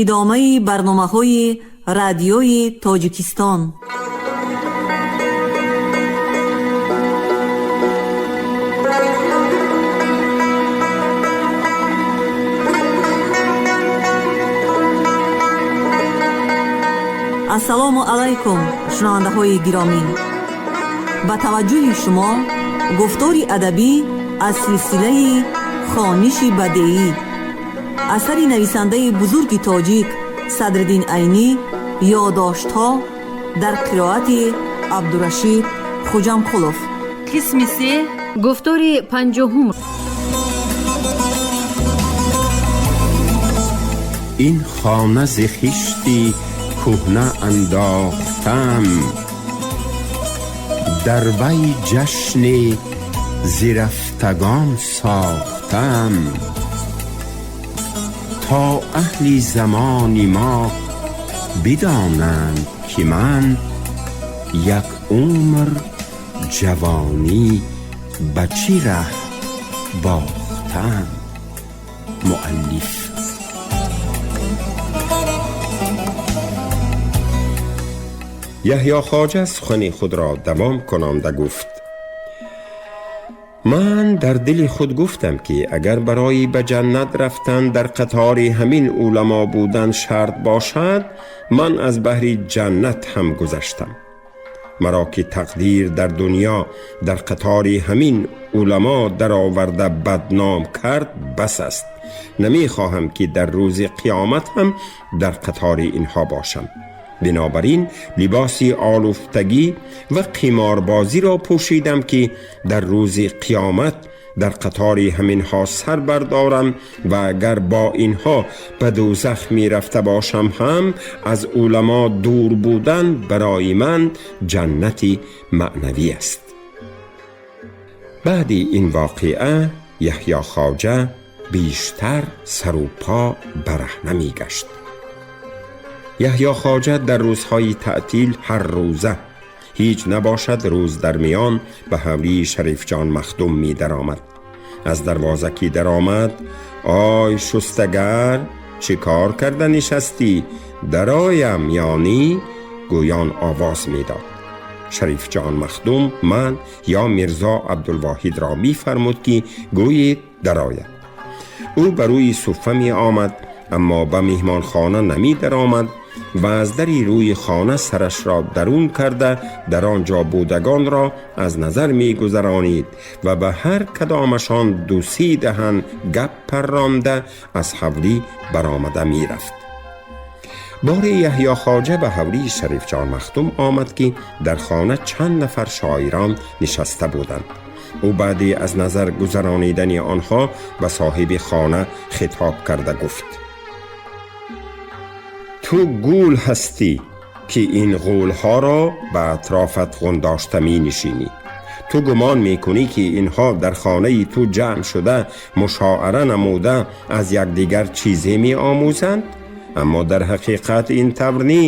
Идомаи барномаҳои Радиои Тоҷикистон. Ассалому алайкум, шунавандаҳои гиромӣ. Ба таваҷҷӯҳи шумо гуфтори адабӣ аз силсилаи Хониши бадеӣ, асари нависандаи бузурги тоҷик Садриддин Айнӣ, ёддоштҳо дар қироати Абдурашид Хуҷамқулов. Қисми се, гуфтори 50-ум. Ин хона зи хишти кӯҳна андохтам, дар вай ҷашни зирафтагон сохтам, то аҳли замони мо бидонанд, ки ман як умр ҷавонӣ ба чӣ раҳ бохтам. Муаллиф. Яҳё Хоҷа сухани худро давом кунонда гуфт: ман дар дили худ гуфтам, ки агар барои ба ҷаннат рафтан дар қатори ҳамин уламо будан шарт бошад, ман аз баҳри ҷаннат ҳам гузаштам. Маро ки тақдир дар дунё дар қатори ҳамин уламо дароварда бадном кард, бас аст. Намехоҳам, ки дар рӯзи қиёмат ҳам дар қатори инҳо бошам. Бинобар ин либоси олуфтагӣ ва қиморбозиро пӯшидам, ки дар рӯзи қиёмат дар қатори ҳаминҳо сар бардорам ва агар бо инҳо ба дӯзах мерафта бошам ҳам, аз уламо дур будан барои ман ҷаннати маънавӣ аст. Баъди ин воқеа Яҳё Хоҷа бештар сару по бараҳна мегашт. Яҳё Хоҷа дар рӯзҳои таътил ҳар рӯза, ҳеҷ набошад рӯз дар миён, ба ҳавлии Шарифҷон Махдум медаромад. Аз дарвоза ки даромад: «Ой шустагар, чӣ кор карда нишастӣ? Дароям ёнӣ?» гӯён овоз медод. Шарифҷон Махдум ман ё Мирзо Абдулвоҳидро мефармуд, ки гӯед дарояд. Ӯ ба рӯи суффа меомад, аммо ба меҳмонхона намедаромад ва аз дари рӯи хона сарашро дарун карда, дар он ҷо будагонро аз назар мегузаронид ва ба ҳар кадомашон ду-се даҳан гап парронда, аз ҳавлӣ баромада мерафт. Боре Яҳё Хоҷа ба ҳавлии Шарифҷон Махдум омад, ки дар хона чанд нафар шоирон нишаста буданд. Ӯ баъди аз назар гузаронидани онҳо ба соҳиби хона хитоб карда гуфт: «Ту гул ҳастӣ, ки ин ғулҳоро ба атрофат ғундошта менишинӣ. Ту гумон мекунӣ, ки инҳо дар хонаи ту ҷамъ шуда, мушоара намуда, аз якдигар чизе меомӯзанд, аммо дар ҳақиқат ин тавр нӣ.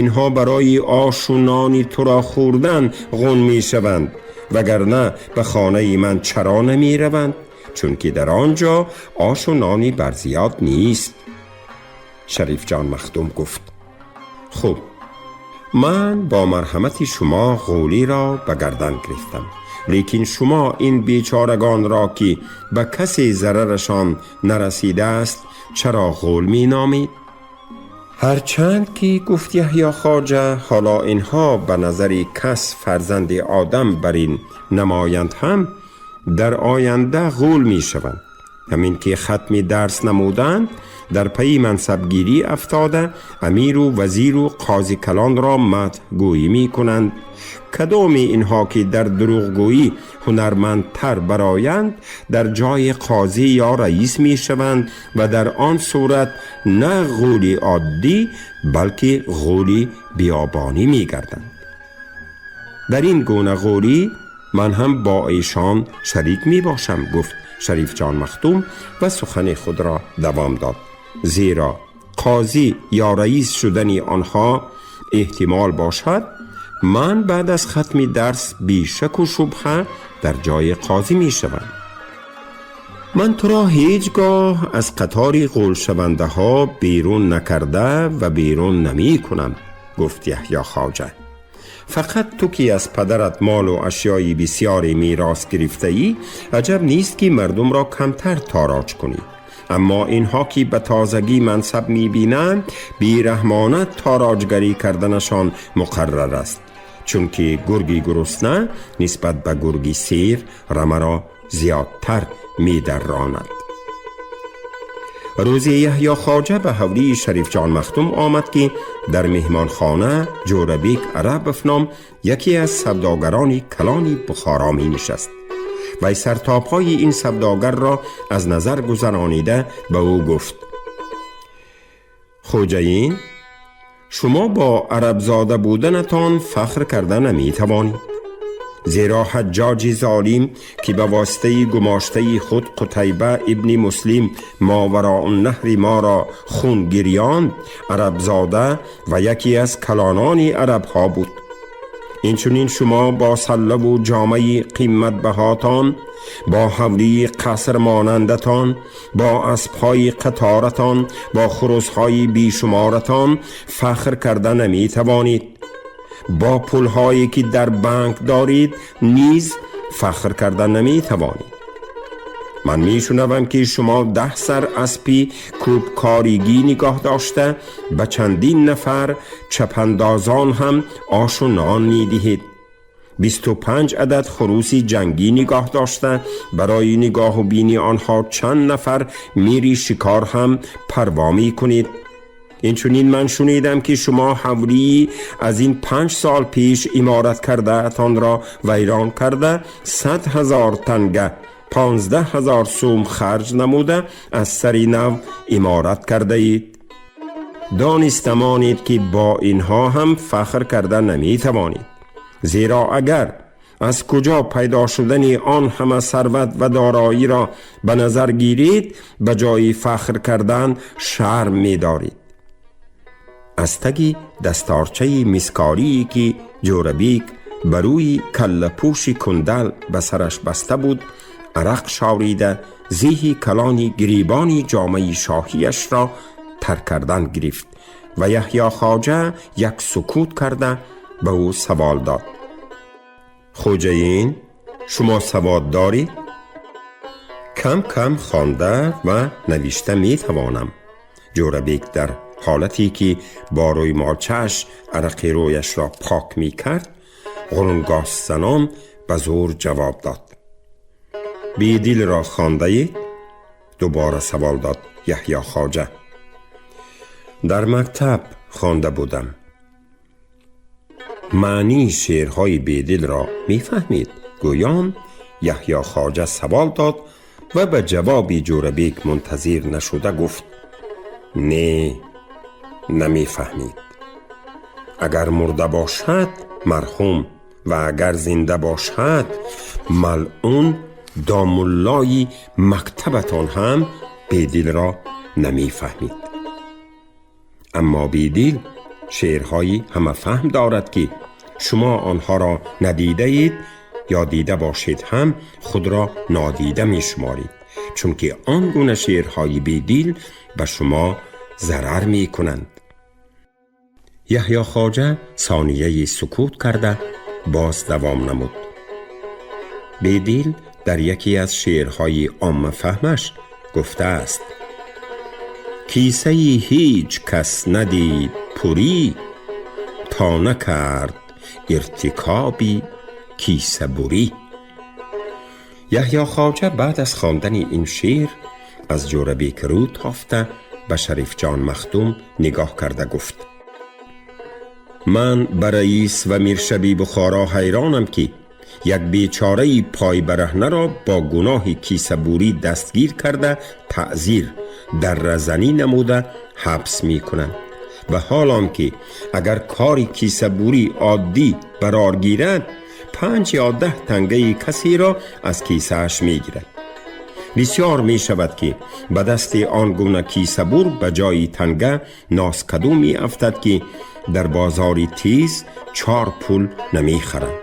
Инҳо барои ошу нони туро хӯрдан ғун мешаванд, вагарна ба хонаи ман чаро намераванд? Чунки дар он ҷо ошу нони барзиёд нест». Шарифҷон Махдум гуфт: «Хуб, ман бо марҳамати шумо ғулиро ба гардан гирифтам, лекин шумо ин бечорагонро, ки ба касе зарарашон нарасидааст, чаро ғул меномед?» Ҳарчанд ки, гуфт Яҳё Хоҷа, ҳоло инҳо ба назари кас фарзанди одам бар ин намоянд ҳам, дар оянда ғул мешаванд. Ҳамин ки хатми дарс намуданд, дар пайи мансабгирӣ афтода, амиру вазиру қози калонро мадҳгӯӣ мекунанд. Кадоми инҳо ки дар дурӯғгӯӣ ҳунармандтар бароянд, дар ҷои қозӣ ё раис мешаванд ва дар он сурат на ғули оддӣ, балки ғули биёбонӣ мегарданд. Дар ин гуна ғулӣ ман ҳам бо эшон шарик мебошам». Гуфт Шарифҷон Махдум ва сухани худро давом дод: «Зеро қозӣ ё раис шудани онҳо эҳтимол бошад, ман баъд аз хатми дарс бешаку шубҳа дар ҷои қозӣ мешавам. Ман туро ҳеҷ гоҳ аз қатори ғулшавандаҳо берун накарда ва берун намекунам, гуфт Яҳё Хоҷа. Фақат ту ки аз падарат молу ашёи бисёре мерос гирифтаӣ, аҷаб нест ки мардумро камтар тороҷ кунӣ. Аммо инҳо ки ба тозагӣ мансаб мебинанд, бераҳмона тороҷгарӣ карданашон муқаррар аст, чунки гурги гурусна нисбат ба гурги сер рамаро зиёдтар медарронад. Рӯзе Яҳё Хоҷа ба ҳавлии Шарифҷон Махдум омад, ки дар меҳмонхона Ҷӯрабек Арабов ном яке аз савдогарони калони Бухоро менишаст. Вай сартобҳои ин савдогарро аз назар гузаронида ба ӯ гуфт: «Хоҷаин, шумо бо арабзода буданатон фахр карда наметавонед, зеро Ҳаҷҷоҷи золим, ки ба воситаи гумоштаи худ Қутайба ибни Муслим Мовароуннаҳри моро хун гирёнд, арабзода ва яке аз калонони арабҳо буд. Инчунин шумо бо саллаву ҷомаи қиматбаҳотон, бо ҳавлии қаср монандатон, бо аспҳои қаторатон, бо хурусҳои бешуморатон фахр карда наметавонед. Бо пулҳое ки дар банк доред низ фахр карда наметавонед. Ман мешунавам, ки шумо 10 сар аспи кӯбкоригӣ нигоҳ дошта, ба чандин нафар чапандозон ҳам ошу нон медиҳед. 25 адад хуруси ҷангӣ нигоҳ дошта, барои нигоҳу бини онҳо чанд нафар мири шикор ҳам парво мекунед. Инчунин ман шунидам, ки шумо ҳавлии аз ин 5 сол пеш иморат кардаатонро вайрон карда, 100 000 танга, 15 000 сум харҷ намуда, аз сари нав иморат кардаед. Донистамонед, ки бо инҳо ҳам фахр карда наметавонед, зеро агар аз куҷо пайдо шудани он ҳама сарват ва дороиро ба назар гиред, ба ҷои фахр кардан шарм медоред.» Аз таги дасторчаи мискорие, ки Ҷӯрабек ба рӯи каллапӯши кундал ба сараш баста буд, арақ шорида, зеҳи калони гиребони ҷомаи шоҳиашро тар кардан гирифт ва Яҳё Хоҷа як сукут карда ба ӯ савол дод: «Хоҷаин, шумо савод доред?» «Кам кам хонда ва навишта метавонам», Ҷӯрабек дар ҳолате ки бо рӯймолчааш арақи рӯяшро пок мекард, ғурунгосзанон ба зӯр ҷавоб дод. «Бедилро хондаед?» дубора савол дод Яҳё Хоҷа. «Дар мактаб хонда будам». «Маънии шеърҳои Бедилро мефаҳмед?» гӯён Яҳё Хоҷа савол дод ва ба ҷавоби Ҷӯрабек мунтазир нашуда гуфт: «Не, намефаҳмид. Агар мурда бошад, марҳум, ва агар зинда бошад, малъун, домуллои мактабатон ҳам Бедилро намефаҳмид. Аммо Бедил шеърҳои ҳамафаҳм дорад, ки шумо онҳоро надидаед ё дида бошед ҳам худро нодида мешуморед, чунки он гуна шеърҳои Бедил ба шумо зарар мекунанд.» Яҳё Хоҷа сонияе сукут карда, боз давом намуд: «Бедил дар яке аз шеърҳои оммафаҳмаш гуфтааст: кисаи ҳеҷ кас надид пурӣ, то накард иртикоби кисабурӣ.» Яҳё Хоҷа баъд аз хондани ин шеър аз Ҷӯрабек рӯ тофта, ба Шарифҷон Махдум нигоҳ карда гуфт: «Ман ба раис ва миршаби Бухоро ҳайронам, ки як бечораи пойбараҳнаро бо гуноҳи кисабурӣ дастгир карда, таъзир, дарразанӣ намуда, ҳабс мекунанд ва ҳолон ки агар кори кисабурӣ оддӣ барор гирад, 5 ё 10 тангаи касеро аз кисааш мегирад. Бисёр мешавад, ки ба дасти он гуна кисабур ба ҷои танга носкаду меафтад, ки дар бозори тез 4 пул намехаранд.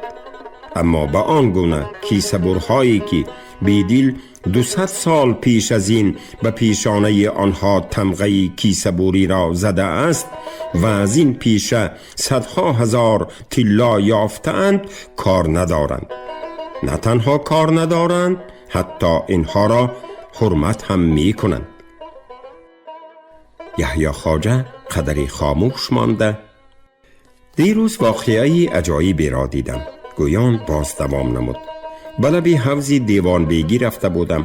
Аммо ба он гуна кисабурҳое, ки Бедил 200 сол пеш аз ин ба пешонаи онҳо тамғаи кисабурӣ ро зада аст ва аз ин пеша садҳо ҳазор тилло ёфтаанд кор надоранд. На танҳо кор надоранд, ҳатто инҳоро ҳурмат ҳам мекунанд. Яҳё Хоҷа қадаре хомӯш монда. Дирӯз воқеаи аҷоиберо дидам. Гӯён боз давом намуд. Ба лаби ҳавзи девонбегӣ рафта будам.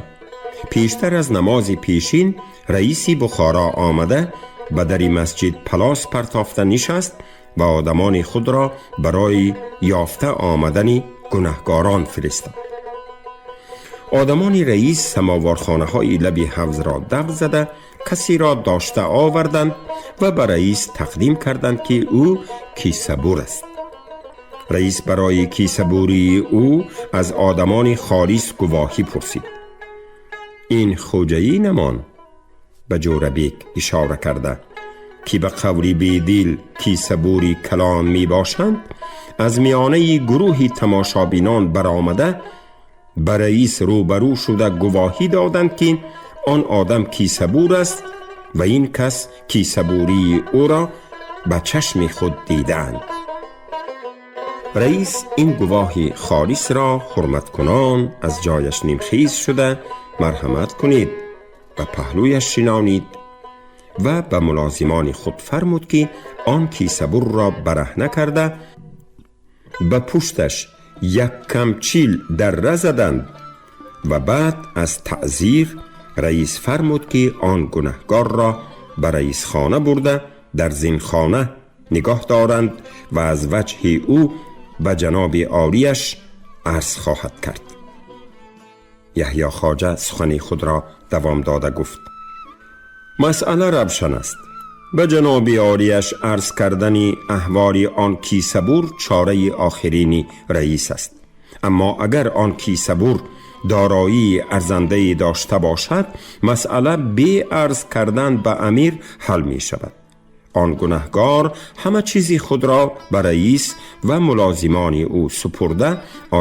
Пештар аз намози пешин раиси Бухоро омада ба дари масҷид палос партофта нишаст ва одамони худро барои ёфта омадани гунаҳгорон фиристод. Одамони раис самоворхонаҳои лаби ҳавзро давр зада касеро дошта оварданд ва ба раис тақдим карданд, ки ӯ кисабур аст. Раис барои кисабурии ӯ аз одамони холис гувоҳӣ пурсид. Ин хоҷаи намон ба Ҷӯрабек ишора карда, ки ба қавли бедил кисабури калон мебошанд, аз миёнаи гурӯҳи тамошобинон баромада ба раис рӯбарӯ шуда гувоҳӣ доданд, ки он одам кисабур аст ва ин кас кисабурии ӯро ба чашми худ дидаанд. Раис ин гувоҳи холисро ҳурматкунон аз ҷояш нимхез шуда марҳамат кунед ба паҳлӯяш шинонид ва ба мулозимони худ фармуд, ки он кисабурро бараҳна карда ба пушташ як камчил дарра заданд ва баъд аз таъзир раис фармуд, ки он гунаҳгорро ба раисхона бурда дар зинхона нигоҳ доранд ва аз ваҷҳи ӯ ба ҷаноби олияш арз хоҳад кард. Яҳё Хоҷа сухани худро давом дода гуфт: масъала равшан аст. Ба ҷаноби олияш арз кардани аҳволи он кисабур чораи охирини раис аст. Аммо агар он кисабур дороии арзандае дошта бошад, масъала бе арз кардан ба амир ҳал мешавад. Он гунаҳгор ҳама чизи худро ба раис ва мулозимони ӯ супурда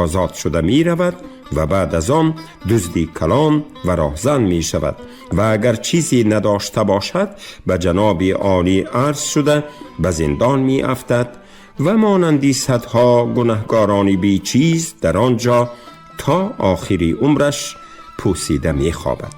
озод шуда меравад ва баъд аз он дузди калон ва роҳзан мешавад ва агар чизе надошта бошад ба ҷаноби олӣ арз шуда ба зиндон меафтад ва монанди садҳо гунаҳгорони бечиз дар он ҷо то охири умраш пӯсида мехобад.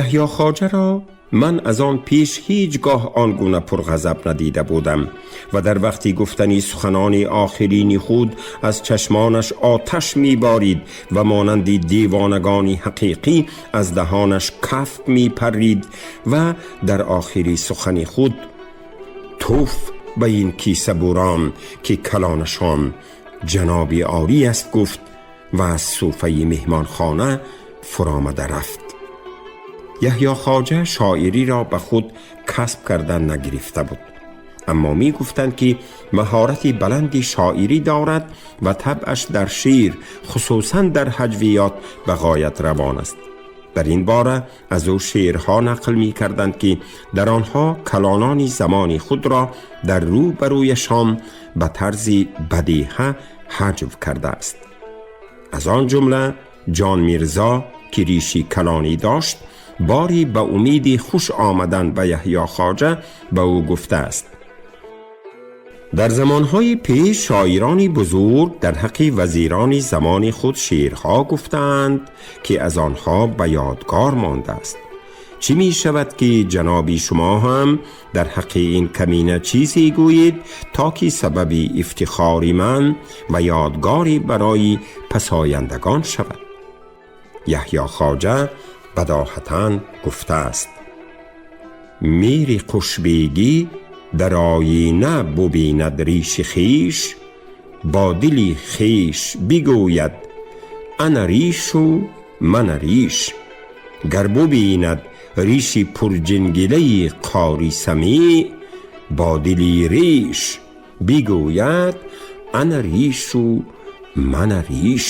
Яҳё Хоҷаро ман аз он пеш ҳеҷ гоҳ он гуна пурғазаб надида будам ва дар вақти гуфтани суханони охирини худ аз чашмонаш оташ меборид ва монанди девонагони ҳақиқӣ аз даҳонаш каф мепаррид ва дар охири сухани худ туф ба ин кисабурон, ки калонашон ҷаноби олӣ аст, гуфт ва аз суфаи меҳмонхона фуромада рафт. Яҳё Хоҷа шоириро ба худ касб кардан нагирифта буд, аммо мегуфтанд, ки маҳорати баланди шоирӣ дорад ва табъаш дар шеър, хусусан дар ҳаҷвиёт, ба ғоят равон аст. Дар ин бора аз ӯ шеърҳо нақл мекарданд, ки дар онҳо калонони замони худро дар рӯ ба рӯяшон ба тарзи бадеҳа ҳаҷв кардааст. Аз он ҷумла Ҷон Мирзо, ки риши калонӣ дошт, бори ба умеди хуш омадан ба Яҳё Хоҷа ба ӯ гуфтааст: дар замонҳои пеш шоирони бузург дар ҳаққи вазирони замони худ шеърҳо гуфтаанд, ки аз онҳо ба ёдгор мондааст. Чӣ мешавад, ки ҷаноби шумо ҳам дар ҳаққи ин камина чизе гӯед, то ки сабаби ифтихори ман ва ёдгоре барои пасояндагон шавад? Яҳё Хоҷа бадоҳатан гуфтааст: мири қушбегӣ дар оина бубинад риши хеш, бо дили хеш бигӯяд ана ришу мана риш. Гар бубинад риши пурҷингилаи қори самеъ, бо дили реш бигӯяд ана ришу мана риш.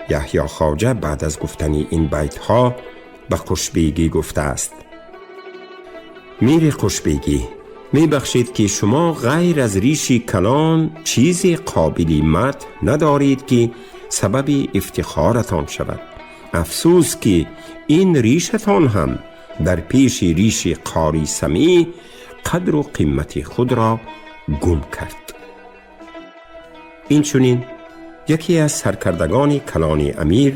Яҳё Хоҷа баъд аз гуфтани ин байтҳо ба Қушбегӣ гуфтааст: Мири Қушбегӣ, мебахшед ки шумо ғайр аз риши калон чизе қобили мадҳ надоред ки сабаби ифтихоратон шавад. Афсӯс ки ин ришатон ҳам дар пеши риши Қори Самеъ қадру қимати худро гум кард. Инчунин яке аз саркардагони калони амир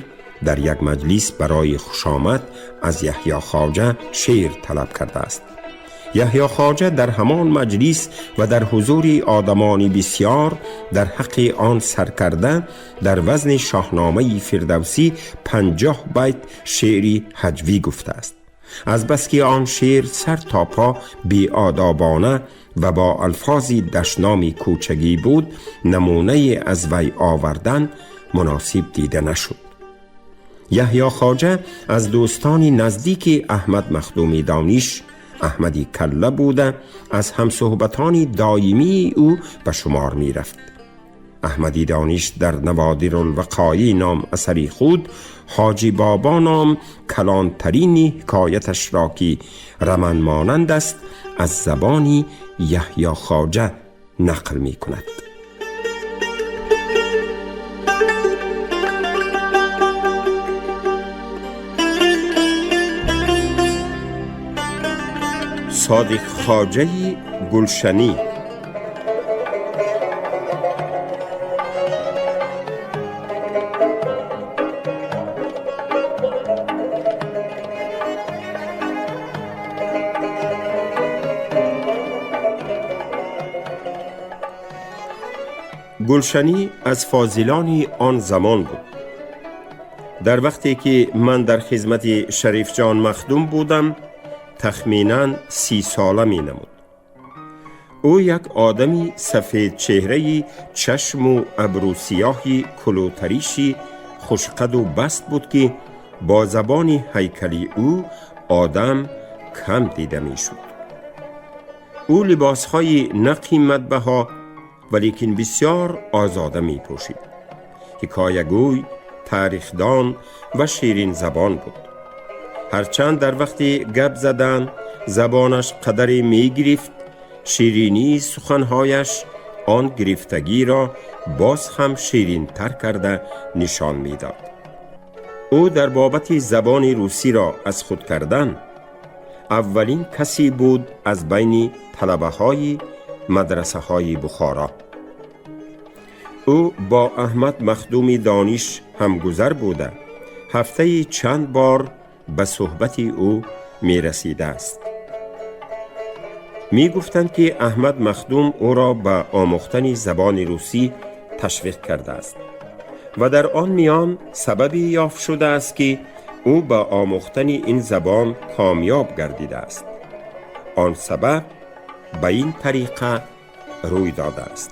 дар як маҷлис барои хушомад аз Яҳё Хоҷа шеър талаб кардааст. Яҳё Хоҷа дар ҳамон маҷлис ва дар ҳузури одамони бисёр дар ҳаққи он саркарда дар вазни Шоҳномаи Фирдавсӣ 50 байт шеъри ҳаҷвӣ гуфтааст. Аз бас ки он шеър сар то по беодобона ва бо алфози дашноми кӯчагӣ буд, намунае аз вай овардан муносиб дида нашуд. Яҳё Хоҷа аз дӯстони наздики Аҳмад Махдуми Дониш, Аҳмади Калла буда, аз ҳамсӯҳбатони доимии ӯ ба шумор мерафт. Аҳмади Дониш дар Наводирулвақоӣ ном асари худ Ҳоҷи Бобо ном калонтарини ҳикояташро ки раманмонанд аст, аз забони Яҳё Хоҷа нақл мекунад. Содиқ Хоҷаи Гулшанӣ. Гулшанӣ аз фозилони он замон буд. Дар вақте ки ман дар хизмати Шарифҷон Махдум будам, тахминан 30 сола менамуд. Ӯ як одами сафедчеҳраи чашму абрӯсиёҳи кулӯтариши хушқаду баст буд ки бо забони ҳайкали ӯ одам кам дида мешуд. Ӯ либосҳои на қиматбаҳо, валекин бисёр озода мепӯшид. Ҳикоягӯй, тарихдон ва ширинзабон буд. Ҳарчанд дар вақти гап задан забонаш қадаре мегирифт, ширинии суханҳояш он гирифтагиро боз ҳам ширинтар карда нишон медод. Ӯ дар бобати забони русиро аз худ кардан аввалин касе буд аз байни талабаҳои мадрасаҳои Бухоро. Ӯ бо Аҳмад Махдуми Дониш ҳамгузар буда, ҳафтаи чанд бор ба суҳбати ӯ мерасидааст. Мегуфтанд ки Аҳмад Махдум ӯро ба омӯхтани забони русӣ ташвиқ кардааст ва дар он миён сабабе ёфт шудааст ки ӯ ба омӯхтани ин забон комёб гардидааст. Он сабаб ба ин тариқа рӯй додааст.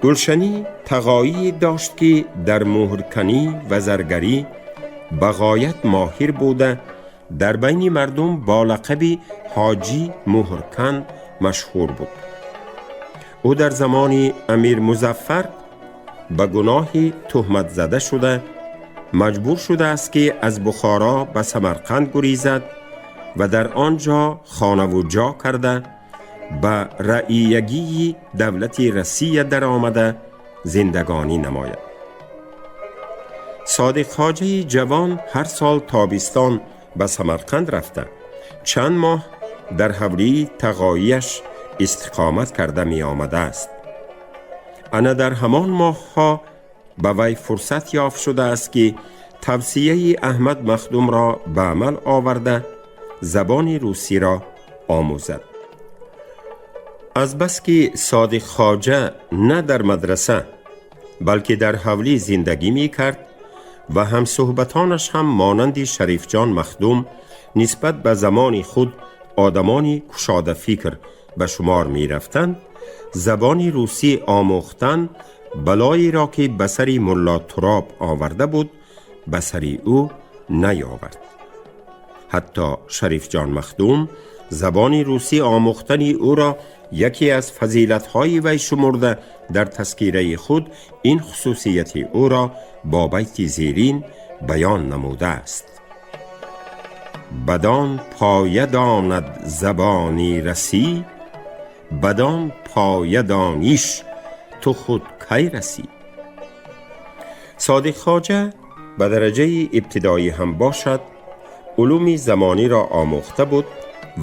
Гулшанӣ тағоие дошт ки дар муҳрканӣ ва заргарӣ ба ғоят моҳир буда, дар байни мардум бо лақаби Ҳоҷӣ Муҳркан машҳур буд. Ӯ дар замони Амир Музаффар ба гуноҳи туҳмат зада шуда, маҷбур шудааст ки аз Бухоро ба Самарқанд гурезад ва дар он ҷо хонаву ҷо карда, ба раиягии давлати Россия даромада зиндагонӣ намояд. Содиқ Хоҷаи ҷавон ҳар сол тобистон ба Самарқанд рафта, чанд моҳ дар ҳавлии тағоияш истиқомат карда меомадааст. Ана дар ҳамон моҳҳо ба вай фурсат ёфт шудааст ки тавсияи Аҳмад Махдумро ба амал оварда, забони русиро омӯзад. Аз бас ки Содиқ Хоҷа на дар мадраса, балки дар ҳавлӣ зиндагӣ мекард ва ҳамсӯҳбатонаш ҳам монанди Шарифҷон Махдум нисбат ба замони худ одамони кушодафикр ба шумор мерафтанд, забони русӣ омӯхтан балоеро ки ба сари Мулло Туроб оварда буд, ба сари ӯ наёвард. Ҳатто Шарифҷон Махдум забони русӣ омӯхтани ӯро یکی از فضیلت‌های وی شمرده در تذکیره خود این خصوصیت او را با بیت زیرین بیان نموده است: بدان پایه داند زبانی رسی، بدان پایه دانیش تو خود کی رسی. صادق خواجه به درجه ابتدایی هم باشد علوم زمانی را آموخته بود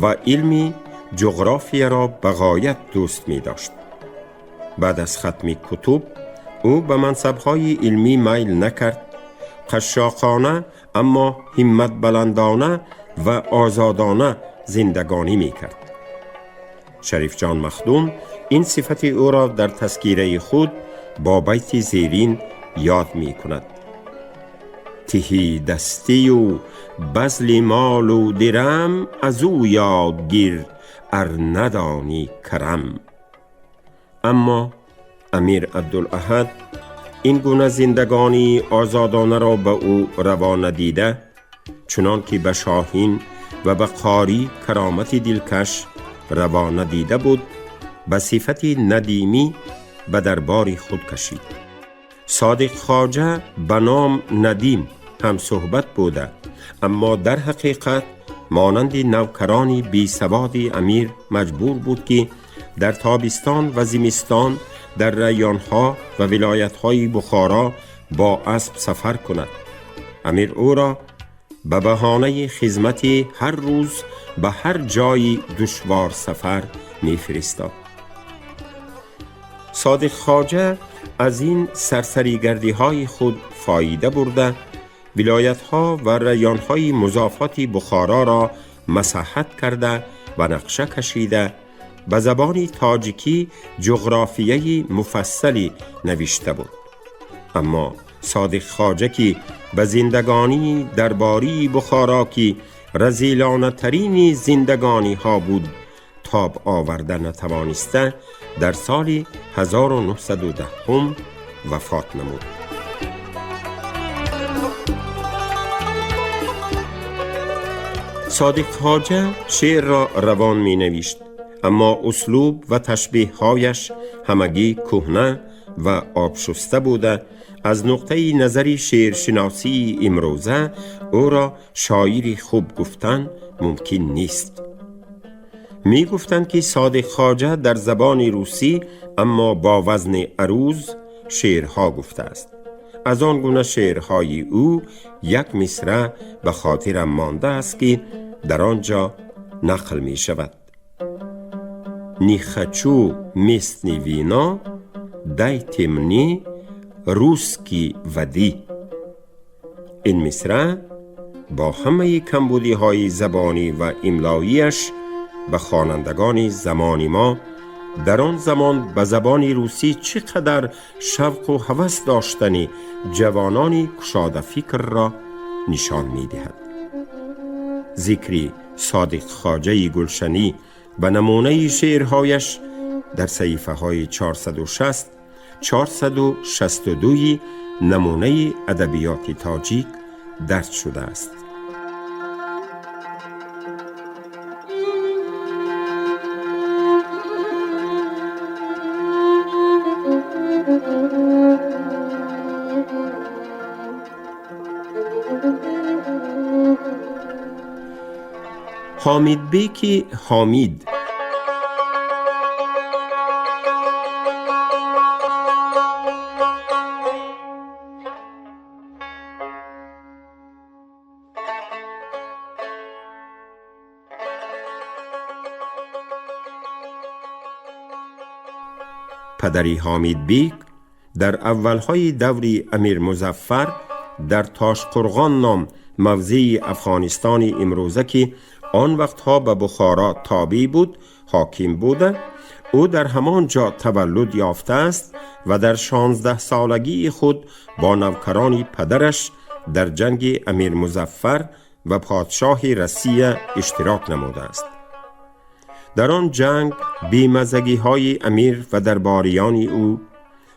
و علم جغرافیا را به غایت دوست می داشت. بعد از ختم کتب او به منصب‌های علمی میل نکرد. قشاقانه اما همت بلندانه و آزادانه زندگانی می کرد. شریف جان مخدوم این صفت او را در تذکیره خود با بیت زیرین یاد می کند: تهی دستی و بذل مال و درم، از او یاد گیر ار ندانی کرم. اما امیر عبدالاحد این گونه زندگانی آزادانه را به او روا ندیده، چنان که به شاهین و به قاری کرامت دلکش روا ندیده بود، به صفت ندیمی به دربار خود کشید. صادق خواجه به نام ندیم هم صحبت بوده، اما در حقیقت مانند نوکران بی سواد امیر مجبور بود که در تابستان و زمستان در ریانها و ولایت‌های بخارا با اسب سفر کند. امیر او را به بهانه خدمت هر روز به هر جای دشوار سفر می‌فرستاد. صادق خواجه از این سرسری‌گردی‌های خود فایده برده، ولایت‌ها و ریان‌های مضافات بخارا را مساحت کرده و نقشه کشیده، به زبان تاجیکی جغرافیای مفصلی نوشته بود. اما صادق خواجه که به زندگانی درباری بخارا که رذیلانه ترین زندگانی ها بود تاب آورده نتوانسته، در سال 1910 وفات نمود. صادق خواجه شعر را روان می نوشت، اما اسلوب و تشبیه هایش همگی کهنه و آبشسته بوده. از نقطه نظر شعرشناسی امروزه او را شاعری خوب گفتن ممکن نیست. می گفتند که صادق خواجه در زبان روسی اما با وزن عروض شعرها گفته است. از آن گونه شعرهای او یک مصرع به خاطرم مانده است که در آنجا نقل می شود: Не хочу местный вино, дайте мне русский воды. این مصرع با همه کمبودی های زبانی و املاییش به خوانندگان زمان ما در آن زمان به زبان روسی چقدر شوق و هوس داشتن جوانان کشاده فکر را نشان می دهد. ذکر صادق خواجه گلشنی و نمونه شعرهایش در صحیفه های 460 462 نمونه ادبیات تاجیک درج شده است. حامد بیک حامد پدری حامد بیک در اولهای دوری امیر مظفر در تاشقرغان نام موضع افغانستان امروزه که آن وقتها به بخارا تابع بود حاکم بوده. او در همان جا تولد یافته است و در 16 سالگی خود با نوکران پدرش در جنگ امیر مظفر و پادشاه روسیه اشتراک نموده است. در آن جنگ بیمزگی های امیر و درباریان او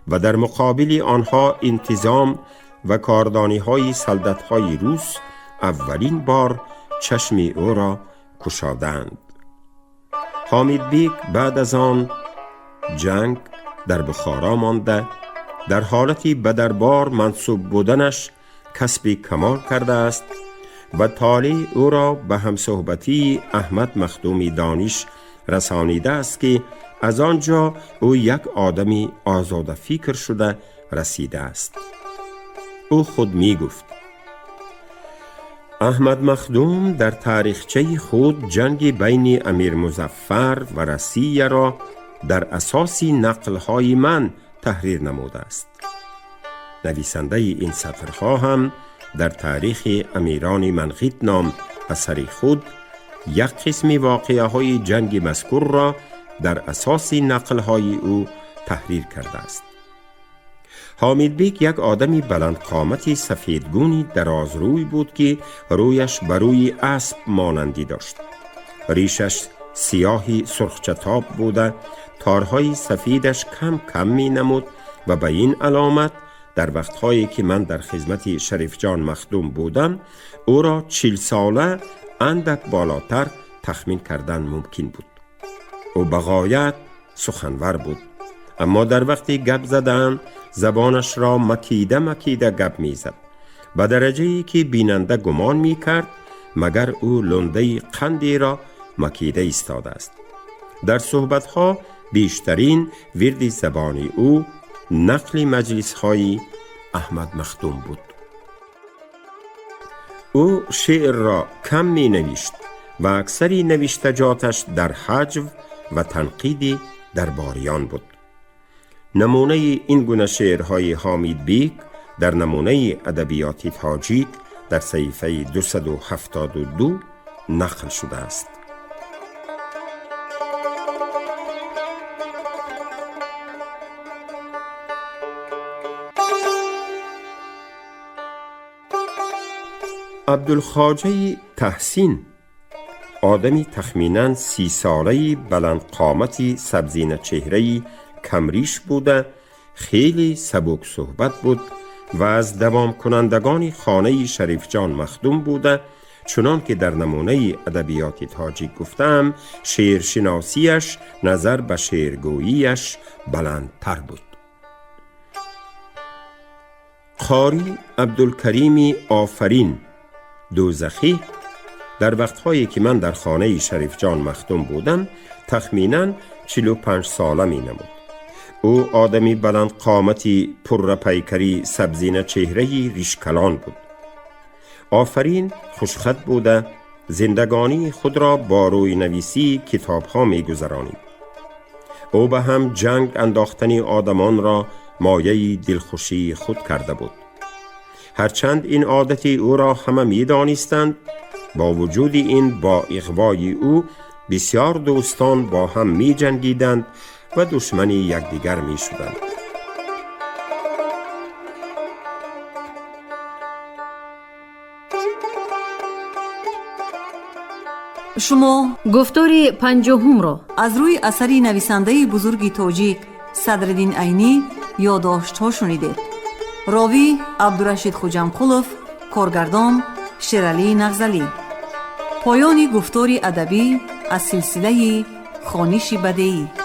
و در مقابل آنها انتظام و کاردانی های سلطنت های روس اولین بار چشم او را گشادند. Ҳомидбек баъд аз он ҷанг дар Бухоро монда, дар ҳолати ба дарбор мансуб буданаш касби камол кардааст ва толеъ ӯро ба ҳамсӯҳбатии Аҳмад Махдуми Дониш расонидааст, ки аз он ҷо ӯ як одами озодафикр шуда расидааст. Ӯ худ мегуфт: Аҳмад Махдум дар таърихчаи худ ҷанги байни Амир Музаффар ва Россияро дар асоси нақлҳои ман таҳрир намудааст. Нависандаи ин сатрҳо ҳам дар таърихи амирони Манғит ном асари худ як қисми воқеаҳои ҷанги мазкурро дар асоси нақлҳои ӯ таҳрир кардааст. Ҳомидбек як одами баландқомати сафедгуни дарозрӯй буд, ки рӯяш ба рӯи асп монандӣ дошт. Ришаш сиёҳи сурхчатоб буда, торҳои сафедаш кам кам менамуд ва ба ин аломат дар вақтҳое ки ман дар хизмати Шарифҷон Махдум будам, ӯро 40 сола андак болотар тахмин кардан мумкин буд. Ӯ ба ғоят суханвар буд, аммо дар вақти гап задан забонашро макида макида гап мезад, ба дараҷае ки бинанда гумон мекард, магар ӯ лундаи қандеро макида истодааст. Дар суҳбатҳо бештарин вирди забони ӯ нақли маҷлисҳои Аҳмад Махдум буд. Ӯ шеърро кам менавишт ва аксари навиштаҷоташ дар ҳаҷв ва танқиди дарбориён буд. Намунаи ин гуна шеърҳои Ҳомидбек дар намунаи адабиёти тоҷик дар саҳифаи 272 нақл шудааст. Абдулхоҷаи Таҳсин одами тахминан 30 солаи баландқомати сабзиначеҳраи камриш буда, хеле сабуксӯҳбат буд ва аз давомкунандагони хонаи Шарифҷон Махдум буда, чунон ки дар намунаи адабиёти тоҷик гуфтаам, шеършиносиаш назар ба шеъргӯияш баландтар буд. Қорӣ Абдулкарими Офарин Дӯзахӣ дар вақтҳое ки ман дар хонаи Шарифҷон Махдум будам, тахминан 45 сола менамуд. Ӯ одами баландқомати пуррапайкари сабзиначеҳраи ришкалон буд. Офарин хушхат буда, зиндагонии худро бо рӯйнависии китобҳо мегузаронид. Ӯ ба ҳам ҷанг андохтани одамонро мояи дилхушии худ карда буд. Ҳарчанд ин одати ӯро ҳама медонистанд, бо вуҷуди ин бо иғвои ӯ бисёр дӯстон бо ҳам меҷангиданд ва душмани якдигар мешуданд. Шумо гуфтори панҷоҳумро аз рӯи асари нависандаи бузурги тоҷик Садриддин Айнӣ ёддоштҳо шунидед. Ровӣ Абдурашид Хуҷамқулов, коргардон Шералӣ Нағзалӣ. Поёни гуфтори адабӣ аз силсилаи хониши бадеӣ.